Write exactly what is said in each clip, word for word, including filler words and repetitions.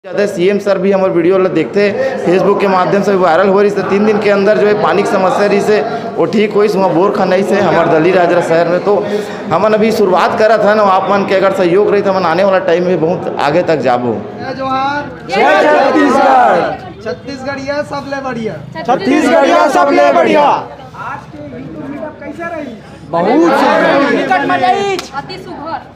ज्यादा CM sir भी हमर वीडियो ला देखते, Facebook के माध्यम से वायरल हो रही से, तीन दिन के अंदर जो है पानी की समस्या रही से, वो ठीक होइस। वहाँ बोर खनाइस हे हमर दल्लीराजहरा शहर में। तो हमन अभी शुरुआत करत हन, आप मन के अगर सहयोग रही तो हमन आने वाला टाइम में बहुत आगे तक जाबो। जय जोहार। जय छत्तीसगढ़। छत्तीसगढ़िया सबले बढ़िया। छत्तीसगढ़िया सबले बढ़िया। आज के YouTube मीटअप कैसे रही? बहुत सुंदर। अति सुघर।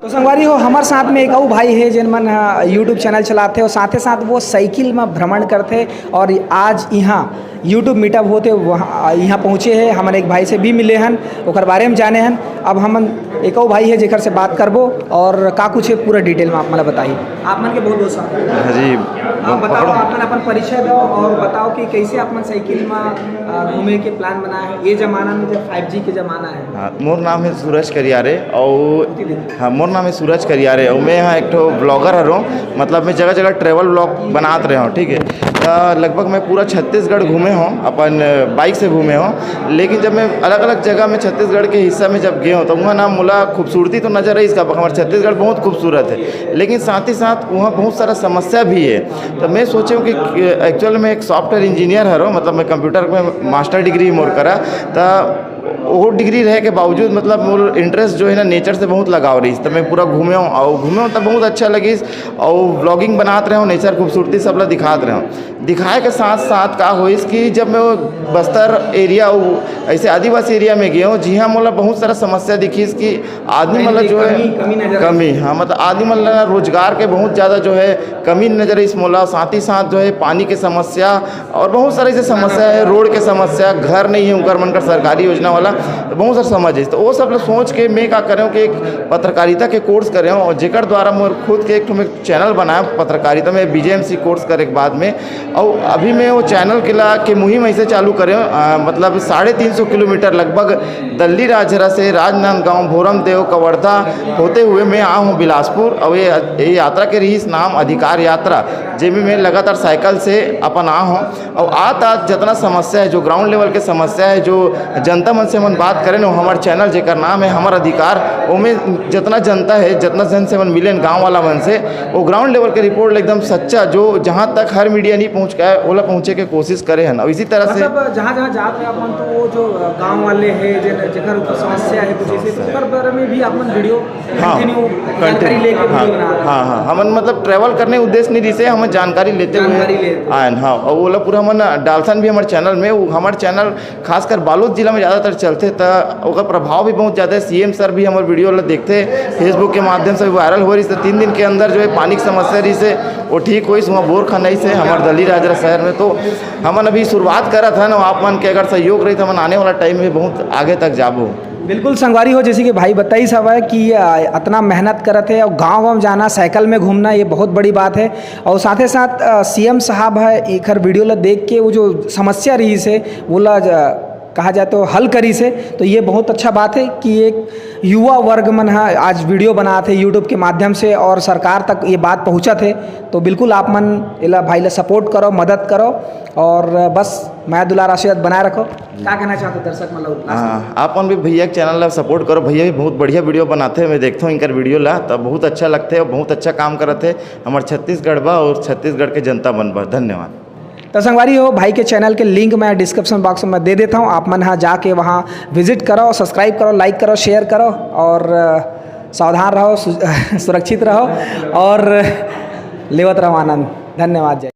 तो संगवारी हो, हमर साथ में एक अउ भाई हे, जेन मन ह YouTube चैनल चलाथे और साथे साथ वो साइकिल में भ्रमण करथे। और आज इहाँ YouTube मीटअप होथे, वहाँ, इहाँ पहुँचे हे। हमन एक भाई से भी मिले हन, ओकर बारे में जाने हन। अब हमन एक अउ भाई हे, जेकर से बात करबो और का कुछ हे, पूरा डिटेल में आप मन ला बताही। आप मन के बहुत बहुत स्वागत हे। हाँ जी, आप बताओ, पकड़ो। आप मन अपन परिचय दो और बताओ कि कैसे आप मन साइकिल में, अ, घूमे के प्लान बनाए हे ये जमाना में, जब फ़ाइव जी के जमाना हे। हाँ, मोर नाम हे सूरज करियारे और हाँ, मोर नाम हे सूरज करियारे और मैं यहाँ एक ठो ब्लॉगर हरों। मतलब मैं जगह जगह ट्रैवल ब्लॉग बनात रहे हों, ठीक है। तो लगभग मैं पूरा छत्तीसगढ़ घूमे हों, अपन बाइक से घूमे हों। लेकिन जब मैं अलग अलग जगह में छत्तीसगढ़ के हिस्सा में जब गए हों, तो वहाँ ना मोला खूबसूरती तो नजर आइस का, हमारा छत्तीसगढ़ बहुत खूबसूरत है, लेकिन साथ ही साथ वहाँ बहुत सारा समस्या भी है। तो मैं सोचे हों कि एक्चुअल में एक सॉफ्टवेयर इंजीनियर हरों, मतलब मैं कंप्यूटर में मास्टर डिग्री मोर करा, तो वो डिग्री रहे के बावजूद, मतलब, मोर इंटरेस्ट जो है ना, नेचर से बहुत लगाव रहिस। तो मैं पूरा घूमे हों और घूमे हों, तब बहुत अच्छा लगिस। और व्लॉगिंग बनात रहे हों, नेचर खूबसूरती सब ला दिखात रहे हों। दिखाए के साथ साथ का होइस कि जब मैं वो बस्तर एरिया, वो ऐसे आदिवासी एरिया में गए हों, जिहाँ मोला बहुत सारा समस्या दिखिस कि आदमी, मतलब, जो है कमी, कमी नजर कमी, हाँ, मतलब, आदमी, मतलब, रोजगार के बहुत ज़्यादा जो है कमी नजर आइस मोला। साथ ही साथ जो है पानी के समस्या और बहुत सारे ऐसे समस्या है, रोड के समस्या, घर नहीं है उनकर मन कर सरकारी योजना वाला, तो बहुत सारा समझ है। तो वो सब ला सोच के मैं का करे हों कि एक पत्रकारिता के कोर्स करे हों और जेकर द्वारा मोर खुद के एक ठो मैं चैनल बनाए पत्रकारिता में, बीजेएमसी कोर्स करे के बाद में। और अभी मैं वो चैनल के ला के मुहिम ऐसे चालू करे हों, अ, मतलब साढ़े तीन सौ किलोमीटर लगभग दल्लीराजहरा से राजनांदगांव, भोरमदेव, कवर्धा होते हुए मैं आ हों बिलासपुर। और ये, ये यात्रा के रहिस नाम अधिकार यात्रा, जेमे मैं लगातार साइकिल से अपन आ हों। और आत आत जितना समस्या है, जो ग्राउंड लेवल के समस्या है, जो जनता मन से हमन बात करेन, वो हमर चैनल जेकर नाम है हमर अधिकार, ओमे जितना जनता है, जितना जन से हमन मिलेन, गाँव वाला मन से, वो ग्राउंड लेवल के रिपोर्ट एकदम सच्चा, जो जहाँ तक हर मीडिया नहीं पहुँच पाए, ओला पहुँचे के कोशिश करे हन। और इसी तरह से मतलब, जहाँ जहाँ जात रहे अपन, तो वो जो, अ, गाँव वाले हैं, जे-, जेकर ऊपर समस्या है कुछ ऐसे, तो ओकर बारे में भी अपन वीडियो हाँ, कंटिन्यू जानकारी लेके हाँ, वीडियो बना रहे हैं। हाँ, हाँ, हमन मतलब ट्रैवल करने उद्देश्य नहीं, जिसे हमन जानकारी लेते हुए जानकारी लेते। आयन, हाँ, और वो लोग पूरा हमन डालथन भी हमर चैनल में, वो हमर चैनल खासकर बालोद जिला में ज़्यादातर चलथे, त ओकर प्रभाव भी बहुत ज़्यादा है। सीएम सर भी हमर वीडियो ला देखथे, Facebook के माध्यम से भी वायरल हो रही, तो तीन दिन के अंदर जो है पानी की समस्या रही से वो ठीक होइस, वहाँ बोर खनाइस हे हमर दल्लीराजहरा शहर में। तो हमन अभी शुरुआत करत हन, आप मन के अगर सहयोग रही तो हमन आने वाला टाइम में बहुत आगे तक जाबो। बिल्कुल संगवारी हो, जैसे कि भाई बताइस हवय कि, अ, अतना मेहनत करत हे और गाँव-गाँव जाना, साइकिल में घूमना, ये बहुत बड़ी बात है। और साथे साथ, अ, सीएम साहब है, एकर वीडियो ला देख के वो जो समस्या रहिस हे, वो ला, अ, कहा जाए तो हल करिस हे। तो ये बहुत अच्छा बात है कि एक युवा वर्ग मन ह आज वीडियो बनात हे YouTube के माध्यम से और सरकार तक ये बात पहुँचत हे। तो बिल्कुल आप मन एला भाई ला सपोर्ट करो, मदद करो और बस मया दुलार आशीर्वाद बनाए रखो। का कहना चाहते दर्शक मन ला last में? हाँ, आप मन भी भैया के चैनल ला सपोर्ट करो। भैया भी बहुत बढ़िया वीडियो बनाते हैं, मैं देखता हूँ इनकर वीडियो ला, तो बहुत अच्छा लगते हैं, बहुत अच्छा काम करते हैं। हमारे छत्तीसगढ़ बा और छत्तीसगढ़ के जनता मन बा। धन्यवाद। तो संगवारी हो, भाई के चैनल के लिंक मैं डिस्क्रिप्शन बॉक्स में दे देता हूँ, आप मन हा जाके वहाँ विजिट करो, सब्सक्राइब करो, लाइक करो, शेयर करो और, अ, सावधान रहो, सु-, सुरक्षित रहो और लेवत रहो आनंद। धन्यवाद, जय।